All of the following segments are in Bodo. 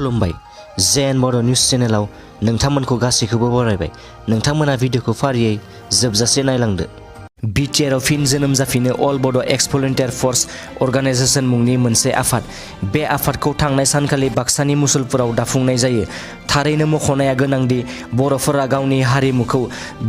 खुलुमबाय जेएन बर' निउस चेनेलाव नोंथांमोनखौ गासैखौबो बरायबाय। नोंथांमोना भिडिअखौ फारियै जोबजासे नायलांदो। बिटिआरआव फिन जोनोम जाफिनो अल बड' एक्स भलन्टियार फर्स अर्गानाइजेशन मुंनि मोनसे आफाद। बे आफादखौ थांनाय सानखालि बाक्सानि मुसलपुराव दाफुंनाय जायो। थारैनो मख'नाया गोनांदि बर'फोरा गावनि हारिमुखौ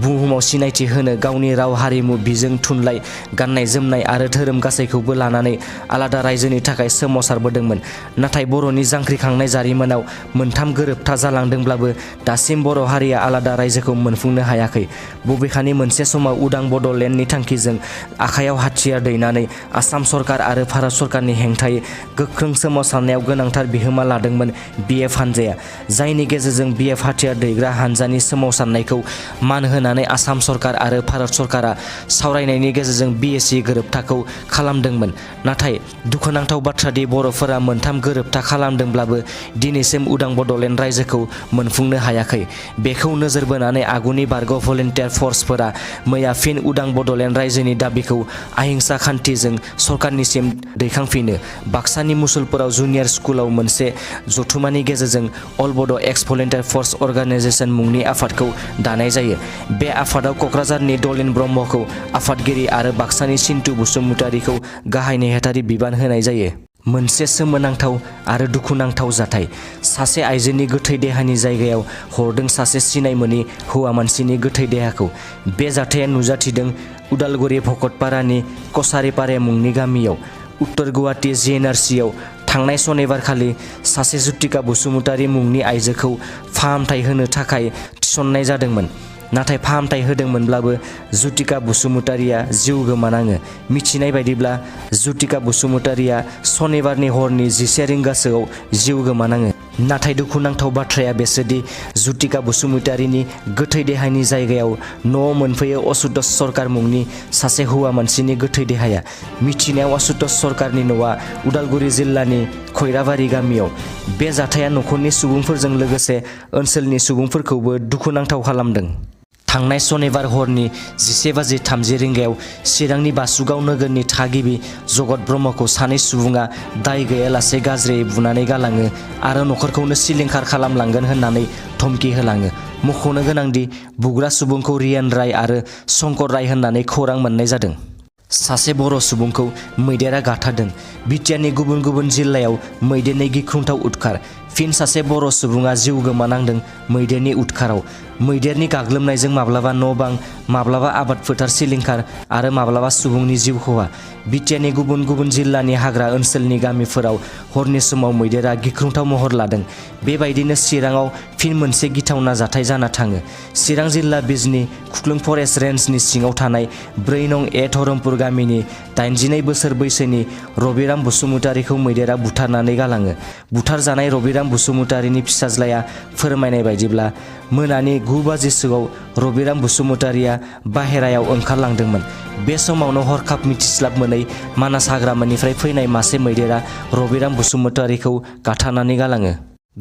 बुहुमाव सिनायथि होनो गावनि राव हारिमु बिजों थुनलाइ गाननाय जोमनाय आरो धोरोम गासैखौबो लानानै आलादा रायजोनि थाखाय सोमावसारबोदोंमोन। नाथाय बर'नि जांख्रिखांनाय जारिमिनाव मोनथाम गोरोबथा जालांदोंब्लाबो दासिम बर' हारिया आलादा रायजोखौ मोनफुंनो हायाखै। बबेखानि मोनसे समाव उदां बड'लेण्डनि थांखिजों आखायाव हाथियार दैनानै आसाम सरकार आरो भारत सरकारनि हेंथायै गोख्रों सोमावसारनायाव गोनांथार बिहोमा लादोंमोन बिएफ हानजाया, जायनि गेजेरजों बिएफ हाथियार दैग्रा हानजानि सोमावसारनायखौ मान होनानै आसाम सरकार आरो भारत सरकारा सावरायनायनि गेजेरजों बिएसि गोरोबथाखौ खालामदोंमोन। नाथाय दुखुनांथाव बाथ्रादि बर'फोरा मोनथाम गोरोबथा खालामदोंब्लाबो दिनैसिम उदां बड'लेण्ड रायजोखौ मोनफुंनो हायाखै। बेखौ नोजोर बोनानै आगुनि बारग' भलन्टियार फर्सफोरा मैया फिन उदां बड'लेण्ड रायजोनि दाबिखौ अहिंसा खान्थिजों सरकारनिसिम दैखांफिनो। बाक्सानि मुसलपुराव जुनियर स्कुलाव मोनसे जथुमानि गेजेरजों अल बड' एक्स भलन्टियार फर्स अर्गानाइजेशन मुंनि आफादखौ दानाय जायो। बे आफादाव क'क्राझारनि दलिन ब्रह्मखौ आफादगिरि आरो बाक्सानि सिन्टु बसुमतारीखौ गाहाय नेहाथारि बिबान होनाय जायो। मोनसे सोमोनांथाव आरो दुखुनांथाव जाथाय। सासे आइजोनि गोथै देहानि जायगायाव हरदों सासे सिनाय मोनि हौवा मानसिनि गोथै देहाखौ। बे जाथाया नुजाथिदों उदालगुरि भकतपारानि कसारिपारे मुंनि गामियाव। उत्तर गुवाहाटी जिएनआरसिआव थांनाय सनिबारखालि सासे जुतिका बसुमतारी मुंनि आइजोखौ फाहामथाय होनो थाखाय थिसननाय जादोंमोन। नाथाय फाहामथाय होदोंमोनब्लाबो जुतिका बसुमतारीया जिउ गोमानाङो। मिथिनाय बायदिब्ला जुतिका बसुमतारीया सनिबारनि हरनि 11 रिंगासोआव जिउ गोमानाङो। नाथाय दुखुनांथाव बाथ्राया बेसोदि जुतिका बसुमतारीनि गोथै देहानि जायगायाव न'आव मोनफैयो असुतोष सरकार मुंनि सासे हौवा मानसिनि गोथै देहाया। मिथिनायाव असुतोष सरकारनि न'आ उदालगुरि जिल्लानि खैराबारि गामियाव। बे जाथाया न'खरनि सुबुंफोरजों लोगोसे ओनसोलनि सुबुंफोरखौबो दुखुनांथाव खालामदों। थांनाय सनिबार हरनि 11:30 रिंगायाव चिरांनि बासुगाव नोगोरनि थागिबि जगत ब्रह्मखौ सानै सुबुङा दाय गैयालासे गाज्रियै बुनानै गालाङो आरो न'खरखौनो सिलिंखार खालामलांगोन होननानै धमकि होलाङो। मख'नो गोनांदि बुग्रा सुबुंखौ रियान राय आरो शंकर राय होननानै खौरां मोननाय जादों। सासे बर' सुबुंखौ मैदेरा गाथारदों। बिटिआरनि गुबुन गुबुन जिल्लायाव मैदेरनि गिख्रंथाव उदखार। फिन सासे बर' सुबुङा जिउ गोमानांदों मैदेरनि उदखाराव। मैदेरनि गाग्लोबनायजों माब्लाबा न' बां, माब्लाबा आबाद फोथार सिलिंखार आरो माब्लाबा सुबुंनि जिउ खहा। बिटिआरनि गुबुन गुबुन जिल्लानि हाग्रा ओनसोलनि गामिफोराव हरनि समाव मैदेरा गिख्रंथाव महर लादों। बेबायदिनो चिराङाव फिन मोनसे गिथावना जाथाय जाना थाङो। चिरां जिल्ला बिजनी खुख्लुं फरेस्ट रेन्जनि सिङाव थानाय 4 नं. ए धरमपुर गामिनि 82 बोसोर बैसोनि रबिराम बसुमतारीखौ मैदेरा बुथारनानै गालाङो। बुथारजानाय रबिराम बसुमतारीनि फिसाज्लाया फोरमायनाय बायदिब्ला मोनानि 9 बाजिसोआव रबिराम बसुमतारीया बाहेरायाव ओंखारलांदोंमोन। बे समावनो हरखाब मिथिस्लाब मोनै मानास हाग्रामानिफ्राय फैनाय मासे मैदेरा रबिराम बसुमतारीखौ गाथारनानै गालाङो।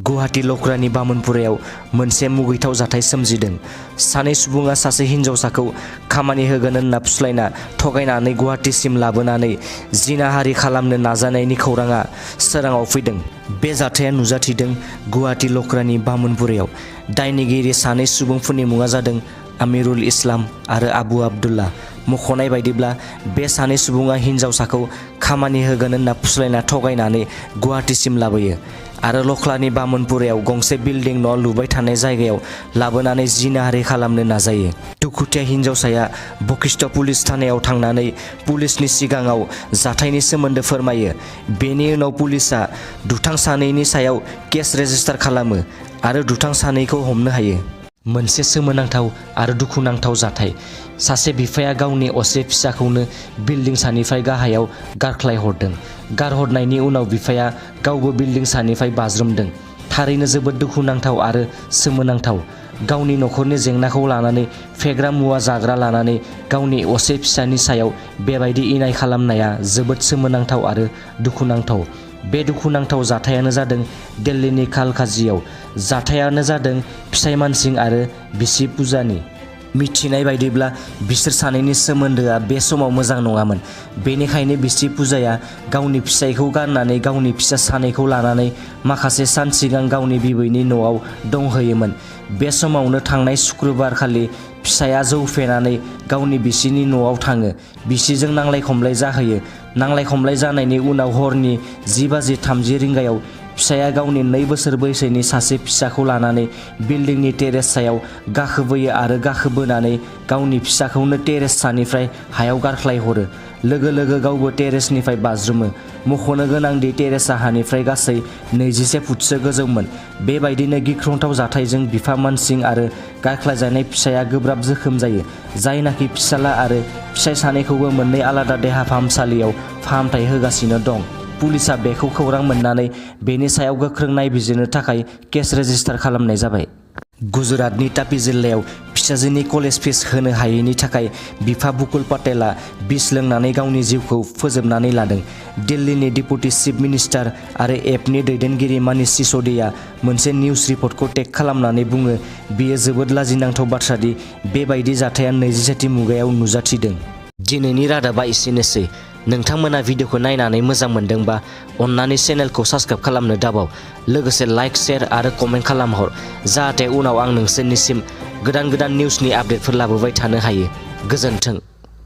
गुवाहाटी लख्रानि बामोनपुरायाव मोनसे मुगैथाव जाथाय सोमजिदों। सानै सुबुङा सासे हिन्जावसाखौ खामानि होगोन होनना फुस्लायना थगायनानै गुवाहाटीसिम लाबोनानै जिनाहारि खालामनो नाजानायनि खौराङा सोराङाव फैदों। बे जाथाया नुजाथिदों गुवाहाटी लख्रानि बामोनपुरायाव। दायनिगिरि सानै सुबुंफोरनि मुङा जादों आमिरुल इस्लाम आरो आबु आब्दुल्ला। मख'नाय बायदिब्ला बे सानै सुबुङा हिन्जावसाखौ खामानि होगोन होनना फुस्लायना थगायनानै गुवाहाटीसिम लाबोयो आरो लख्रानि बामोनपुरायाव गंसे बिल्डिं न' लुबाय थानाय जायगायाव लाबोनानै जिनाहारि खालामनो नाजायो। दुखुथिया हिन्जावसाया बशिष्ठ पुलिस थानायाव थांनानै पुलिसनि सिगाङाव जाथायनि सोमोन्दो फोरमायो। बेनि उनाव पुलिसआ दुथां सानैनि सायाव केस रेजिस्टार खालामो आरो दुथां सानैखौ हमनो हायो। मोनसे सोमोनांथाव आरो दुखुनांथाव जाथाय। सासे बिफाया गावनि असे फिसाखौनो बिल्डिं सानिफ्राय गाहायाव गारख्लायहरदों। गारहरनायनि उनाव बिफाया गावबो बिल्डिं सानिफ्राय बाज्रुमदों। थारैनो जोबोद दुखुनांथाव आरो सोमोनांथाव। गावनि न'खरनि जेंनाखौ लानानै फेग्रा मुवा जाग्रा लानानै गावनि असे फिसानि सायाव बेबायदि इनाय खालामनाया जोबोद सोमोनांथाव आरो दुखुनांथाव। बे दुखुनांथाव जाथायानो जादों दिल्लीनि कालकाजियाव। जाथायानो जादों फिसाइ मानसिं आरो बिसि पुजानि। मिथिनाय बायदिब्ला बिसोर सानैनि सोमोन्दोआ बे समाव मोजां नङामोन। बेनिखायनो बिसि पूजाया गावनि फिसायखौ गारनानै गावनि फिसा सानैखौ लानानै माखासे सान सिगां गावनि बिबैनि न'आव दंहैयोमोन। बे समावनो थांनाय शुक्रबार खालि फिसाया जौ फेनानै गावनि बिसिनि न'आव थाङो। बिसिजों नांलाय खमलाय जाहैयो। नांलाय खमलाय जानायनि उनाव हरनि 10:30 रिंगायाव फिसाया गावनि 2 बोसोर बैसोनि सासे फिसाखौ लानानै बिल्डिंनि टेरेस सायाव गाखोबोयो आरो गाखोबोनानै गावनि फिसाखौनो टेरेस सानिफ्राय हायाव गारख्लायहरो। लोगो लोगो गावबो टेरेसनिफ्राय बाज्रुमो। मख'नो गोनांदि टेरेसआ हानिफ्राय गासै 21 फुटसो गोजौमोन। बेबायदिनो गिख्रंथाव जाथायजों बिफा मानसिं आरो गारख्लायजानाय फिसाया गोब्राब जोखोम जायो, जायनाखि फिसाला आरो फिसाय सानैखौबो मोननै आलादा देहा फाहामसालियाव फाहामथाय होगासिनो दं। पुलिसआ बेखौ खौरां मोननानै बेनि सायाव गोख्रों नायबिजिरनो थाखाय केस रेजिस्टार खालामनाय जाबाय। गुजरातनि तापी जिल्लायाव फिसाजोनि कलेज फिस होनो हायैनि थाखाय बिफा बुकुल पटेलआ बिस लोंनानै गावनि जिउखौ फोजोबनानै लादों। दिल्लीनि डेपुटि चिफ मिनिस्टार आरो एपनि दैदेनगिरि मनीष सिसोदियाआ मोनसे निउज रिपर्टखौ टेग खालामनानै बुङो, बेयो जोबोद लाजिनांथाव बाथ्रा दि बेबायदि जाथाया 21थि मुगायाव नुजाथिदों। दिनैनि रादाबा एसेनोसै। नोंथांमोना भिडिअखौ नायनानै मोजां मोनदोंबा अन्नानै चेनेलखौ साबस्क्राइब खालामनो दाबाव। लोगोसे लाइक, शेयार आरो कमेन्ट खालामहर, जाहाथे उनाव आं नोंसोरनिसिम गोदान निउसनि आपडेटफोर लाबोबाय थानो हायो। गोजोन्थों।